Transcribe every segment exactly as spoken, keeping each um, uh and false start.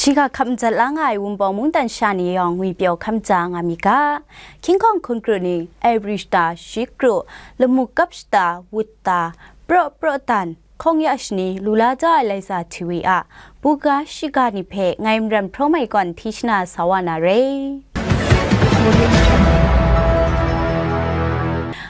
Shiga hkap madat la nga ai Wunpawng mungdan sha ni yawng ngwi pyaw hkam ja nga mi ga. Hkying hkawng hkun kru ni, April shata shi kru, lamu kap shata, wut ta, praw praw dan, hkawng ya shani, lu la ja ai Laiza Htiwi a buga shiga ni hpe ngai Maram Hprawng Mai kawn hti shana sa wa na re.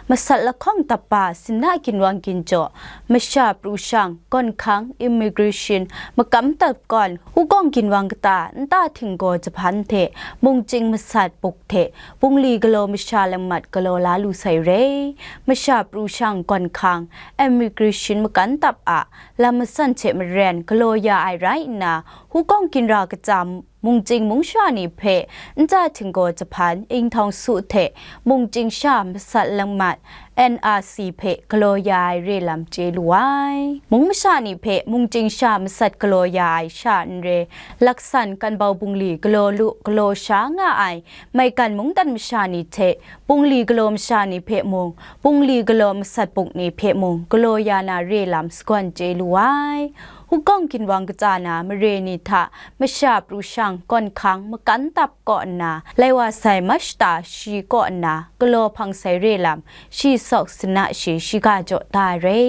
Masat lahkawng dap ba, sinna ginwang ginjaw, masha pru shang, gawn hkang, immigration, makam dap gawn, hukawng ginwang kata, nta htinggaw jahpan hte, mungchying masat buk hte, bungli galaw masha lamat galaw la lu sai re. Masha pru shang gawn hkang, immigration makan dap a, lam matsan hte maren galaw ya ai rai nna, hukawng ginra kaja mungchying mungsha ni hpe nta htinggaw jahpan, inghtaung su hte mungchying sha masat lamat, N R C hpe galaw ya ai re lam chye lu ai. Mung masha ni hpe mungchying sha masat galaw ya ai sha n re, laksan kanbau bungli galaw lu, galaw sha nga ai maigan mungdan masha ni hte bungli galaw masha ni hpe mung, bungli galaw masat buk ni hpe mung galaw ya na re lam sagawn chye lu ai. Hukawng ginwang kaja na mare ni hta masha pru shang gawn hkang makan dap kaw nna, lai wa sai March shata shi kaw nna galaw hpang sai re lam, shi sawk sinna shi shiga jaw da ai re.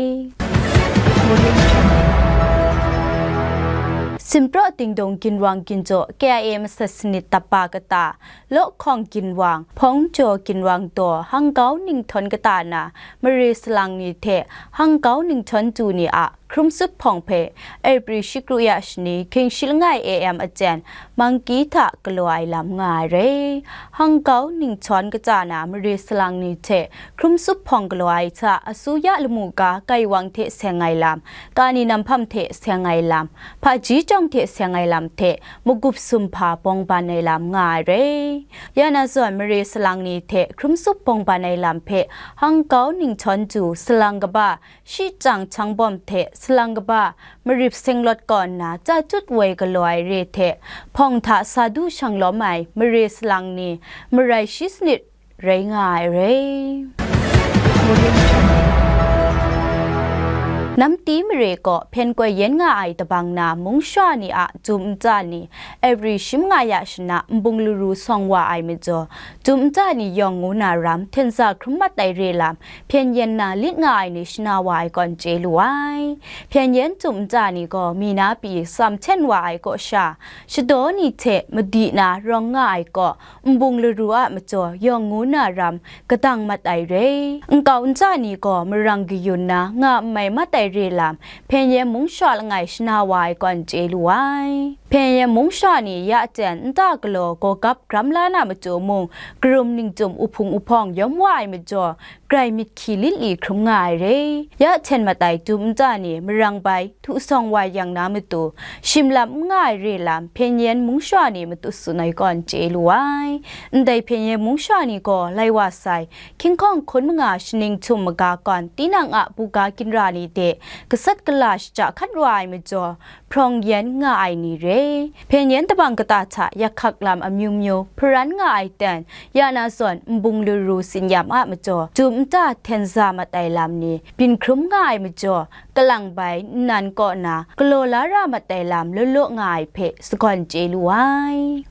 Simpraw dingdung ginwang ginjaw, K I A masat sanit dap ba kata, Lawhkawng ginwang, Hpawng jaw ginwang daw, Hangkau ninghthawn kata na mare salang ni hte Hangkau ninghthawn du ni a hkrum sup hpawng hpe April shi kru ya shani, hkying shi langai A M a chyen, Mangki hta galaw ai lam nga ai re. Hangkau ninghthawn kata na mare salang ni hte hkrum sup hpawng galaw ai hta, asuya lamu ga kaiwang hte seng ai lam, kani nam hpam hte seng ai lam, hpaji chyawng hte seng ai lam hte magup sumhpa bawng ban ai lam nga ai re. Ya na zawn mare salang ni hte hkrum sup bawng ban ai lam hpe Hangkau ninghthawn du salang kaba, Shichyang Changbawm hte salang kaba Marip Senglawt kaw nna chyatut woi galaw ai re hte, hpawng hta sa du shang lawm ai mare salang ni marai shi sanit rai nga ai re. Namti mare kaw hpyen koi yen nga ai tabang na mungsha ni a jum nta ni, April shi manga ya shana nbung laru sawng wa ai majaw, jum nta ni yawng ngu na ram hten za hkrum mat ai re lam, hpyen yen na lit nga ai ni shana wa ai kawn chye lu ai. Hpyen yen jum nta ni gaw mi na pyi tsam hten wa ai kaw sha, shadaw ni hte madi na rawng nga ai kaw, nbung laru a majaw yawng ngu na ram kadang mat ai re. Nkau nta ni gaw marang kayun na nga n mai mat ai re lam, hpyen yen mungsha langai shana wa ai kawn chye lu ai. Hpyen yen mungsha ni ya jen nta galaw gawgap gram la na matu mung, karum ningtum uhpung uhpawng yawm wa ai majaw, grai myit hkyi lit li hkrum nga ai re. Ya hten mat ai dum nta ni marang bai htu sawng wa yang na matu, shim lam n nga ai re lam, hpyen yen mungsha ni matu tsun ai kawn chye lu ai. Ndai hpyen yen mungsha ni gaw lai wa sai, hkying hkawng hkun manga shaning htum maga kawn tinang a buga ginra ni de, gasat gala shaja hkat wa ai majaw, hprawng yen nga ai ni re. Hpyen yen tabang kata hta yak hkak lam amyu myu hparan nga ai ten, ya na zawn nbung laru tsinyam a majaw, dum nta hten za mat ai lam ni byin hkrum nga ai majaw, kalang bai nnan kaw na galaw la ra mat ai lam law law nga ai hpe sagawn chye lu ai.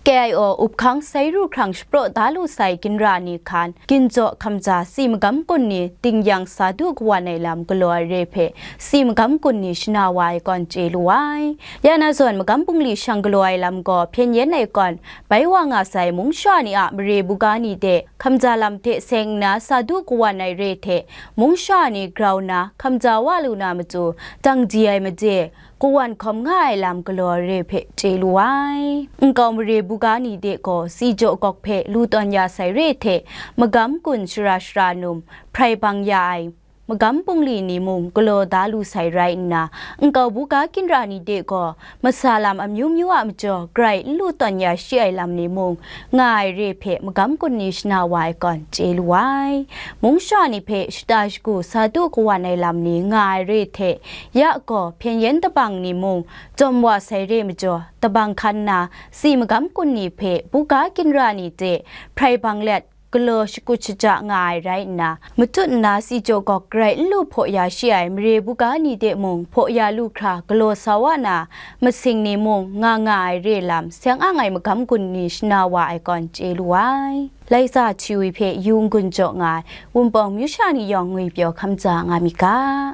K I O up hkang sai ru hkrang shapraw da lu sai ginra ni hkan, ginjaw hkamja si magam kun ni dingyang sa du kawan ai lam galaw ai re hpe, si magam kun ni shana wa ai kawn chye lu ai. Ya na zawn magam bungli shang galaw ai lam gaw hpyen yen ai kawn, bai wa nga sai mungsha ni a mare buga ni de, hkamja lam hte seng nna sa du kawan ai re hte, mungsha ni grau na, hkamja wa lu na matu, dang di ai made, kawan hkawm nga ai lam galaw ai re hpe chye lu ai. Nkau mare buga ni de gaw si jaw gawk hpe lu tawn ya sai re hte, magam kun shara shara num, hprai bang ya ai, magam bungli ni mung galaw da lu sai rai nna, nkau buga ginra ni de gaw masa lam amyu myu a majaw grai n lu tawn ya shi ai lam ni mung nga ai re hpe magam kun ni shana wa ai kawn chye lu ai. Mungsha ni hpe shata shagu sa du kawan ai lam ni nga ai re hte, ya gaw hpyen yen tabang ni mung jawm wa sai re majaw, tabang hkan na si magam kun ni hpe buga ginra ni hte hprai bang let, galaw shakut shaja nga ai rai nna, matut nna si jaw gawk grai n lu hpaw ya shi ai mare buga ni de mung hpaw ya lu hkra galaw sa wa na, masing ni mung nga nga ai re lam, seng ang ai magam gun ni shana wa ai kawn chye lu ai. Laika Chiwi hpe yu n-gun jaw nga ai Wunpawng myu sha ni yawng ngwipyaw hkam tsa nga mi ga.